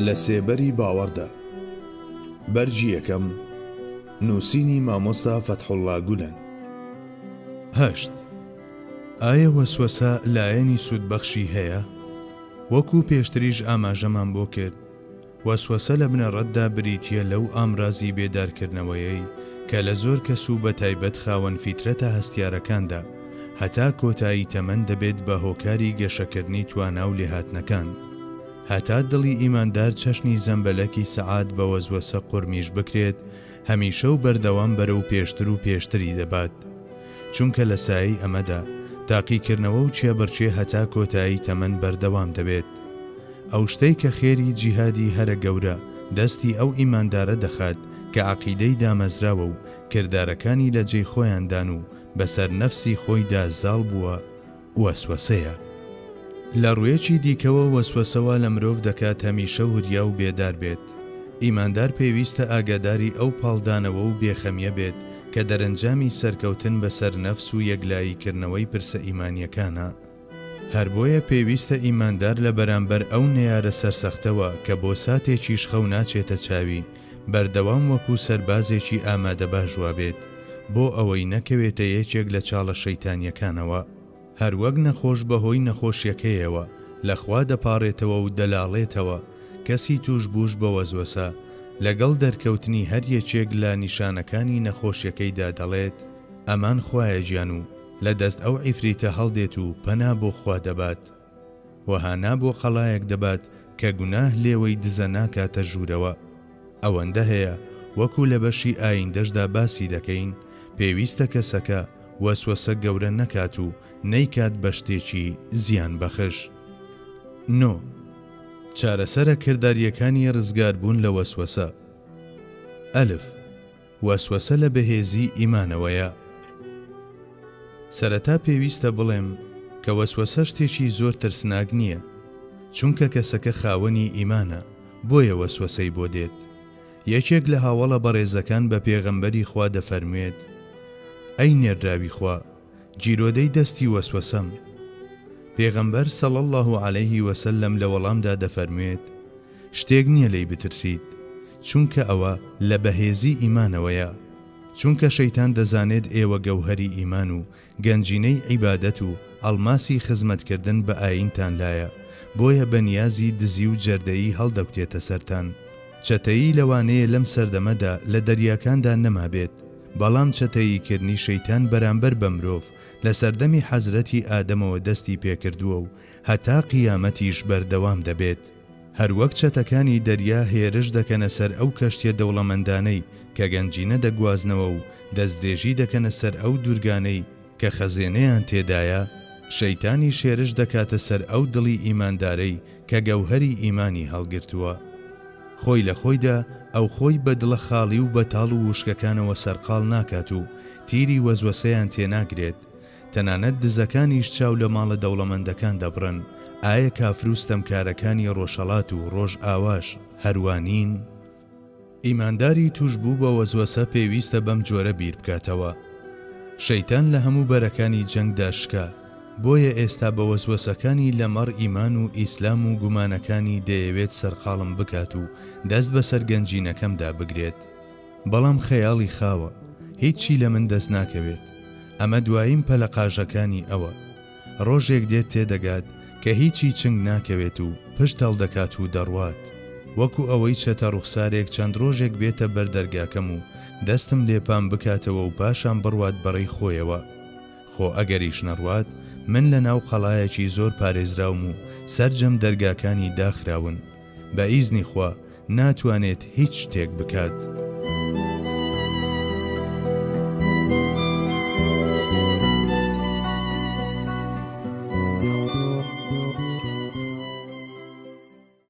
لە سێبەری باوەڕدا. بەرگی یەکەم، نووسینی مامۆستا فەتحوڵڵا گولەن. هەشت، ئایا وەسوەسە لایەنی سوودبەخشی هەیە؟ وەکو پێشتریش ئاماژەمان بۆ کرد، وەسوەسە لە بنەڕەتدا بریتییە لەو ئامرازی بێدارکردنەوەیەی کە لە زۆر کەس و بەتایبەت خاوەن فیترەتە هەستیارەکاندا هەتا کۆتایی تەمەن دەبێت بە هۆکاری گەشەکردنی توانا و لێهاتنەکان. هەتا دڵی ئیماندار چەشنی زەمبەلەکی سەعات بە وەزوەسە قورمیش بکرێت هەمیشە و بەردەوام بەرەو پێشتر و پێشتری دەبات. چونکە لە سایەی ئەمەدا تاقیکردنەوە و کێبڕکێ هەتا کۆتایی تەمەن بەردەوام دەبێت. ئەو شتەی کە خێری جیهادی هەرە گەورە دەستی ئەو ئیماندارە دەخات کە عەقیدەی دامەزراوە و کردارەکانی لە جێی خۆیاندان و بەسەر نەفسی خۆیدا زاڵ بووە وەسوەسەیە. لە ڕوویەکی دیکەوە وەسوەسە وا لە مرۆڤ دەکات هەمیشە وریا و بێدار بێت. ئیماندار پێویستە ئاگاداری ئەو پاڵدانەوە و بێخەمیە بێت کە دەرەنجامی سەرکەوتن بەسەر نەفس و یەکلاییکردنەوەی پرسە ئیمانییەکانە. هەر بۆیە پێویستە ئیماندار لە بەرامبەر ئەو نەیارە سەرسەختەوە کە بۆ ساتێکیش خەو ناچێتە چاوی، بەردەوام وەکو سەربازێکی ئامادەباش وابێت، بۆ ئەوەی نەکەوێتە یەکێک لە چاڵە شەیتانیەکانەوە. هەر وەک نەخۆش بەهۆی نەخۆشیەکەیەوە لە خوا دەپاڕێتەوە و دەلاڵێتەوە، کەسی توشبووش بە وەزوەسە، لەگەڵ دەرکەوتنی هەر یەکێک لە نیشانەکانی نەخۆشیەکەیدا دەڵێت، ئەمان خوایە گیان و لە دەست ئەو عیفریتە هەڵدێت و پەنا بۆ خوا دەبات و هانا بۆ قەڵایەک دەبات کە گوناه لێوەی دزە ناکاتە ژوورەوە. ئەوەندە هەیە وەکو لە بەشی ئایندەشدا باسی دەکەین، پێویستە کەسەکە وەسوەسە گەورە نەکات و نەیکات بە شتێکی زیان بەخش. نۆ. چارەسەرە کردارییەکانی ڕزگاربوون لە وەسوەسە. ئەلف. وەسوەسە لە بەهێزیی ئیمانەوەیە. سەرەتا پێویستە بڵێم کە وەسوەسە شتێکی زۆر ترسناک نییە، چونکە کەسەکە خاوەنی ئیمانە بۆیە وەسوەسەی بۆ دێت. یەکێک لە هاوەڵە بەڕێزەکان بە پێغەمبەری خوا دەفەرموێت، ئەی نێردراوی خوا، گیرۆدەی دەستی وەسوەسەم. پێغەمبەر، صلی اللە علیه وسلم، لە وەڵامدا دەفەرموێت، شتێک نییە لێی بترسیت، چونکە ئەوە لە بەهێزی ئیمانەوەیە، چونکە شەیتان دەزانێت ئێوە گەوهەری ئیمان و گەنجینەی عیبادەت و ئەڵماسی خزمەتکردن بە ئایینتان لایە، بۆیە بە نیازی دزی و جەردەیی هەڵدەکوتێتە سەرتان. چەتەیی لەوانەیە لەم سەردەمەدا لە دەریاکاندا نەمابێت، بەڵام چەتەییکردنی شەیتان بەرامبەر بە مرۆڤ لە سەردەمی حەزرەتی ئادەمەوە دەستی پێکردووە و هەتا قیامەتیش بەردەوام دەبێت. هەروەک چەتەکانی دەریا هێرش دەکەنە سەر ئەو کەشتیە دەوڵەمەندانەی کە گەنجینە دەگوازنەوە و دەستدرێژی دەکەنە سەر ئەو دورگانەی کە خەزێنەیان تێدایە، شەیتانیش هێرش دەکاتە سەر ئەو دڵی ئیماندارەی کە گەوهەری ئیمانی هەڵگرتووە. خۆی لە خۆیدا ئەو خۆی بە دڵە خاڵی و بەتاڵ و وشکەکانەوە سەرقاڵ ناکات و تیری وەزوەسەیان تێناگرێت، تەنانەت دزەکانیش چاو لە ماڵە دەوڵەمەندەکان دەبڕن، ئایە کافرو ستەمکارەکانی ڕۆژهەڵات و ڕۆژئاواش هەروا نین؟ ئیمانداری توشبوو بە وەزوەسە پێویستە بەم جۆرە بیر بکاتەوە، شەیتان لە هەموو بەرەکانی جەنگدا شکا، بۆیە ئێستا بە وەزوەسەکانی لەمەڕ ئیمان و ئیسلام و گومانەکانی دەیەوێت سەرقاڵم بکات و دەست بەسەر گەنجینەکەمدا بگرێت. بەڵام خەیاڵی خاوە، هیچی لە من دەست ناکەوێت. ئەمە دوایین پەلەقاژەکانی ئەوە. ڕۆژێک دێت تێدەگات کە هیچی چنگ ناکەوێت و پشت هەڵدەکات و دەڕوات. وەکو ئەوەی چەتە ڕوخسارێک چەند ڕۆژێک بێتە بەر دەرگاکەم و دەستم لێ پان بکاتەوە و پاشان بڕوات بەڕێی خۆیەوە. خۆ ئەگەریش نەڕوات، من لە ناو قەڵایەکی زۆر پارێزراوم و سەرجەم دەرگاکانی داخراون. بە ئیزنی خوا ناتوانێت هیچ شتێک بکات.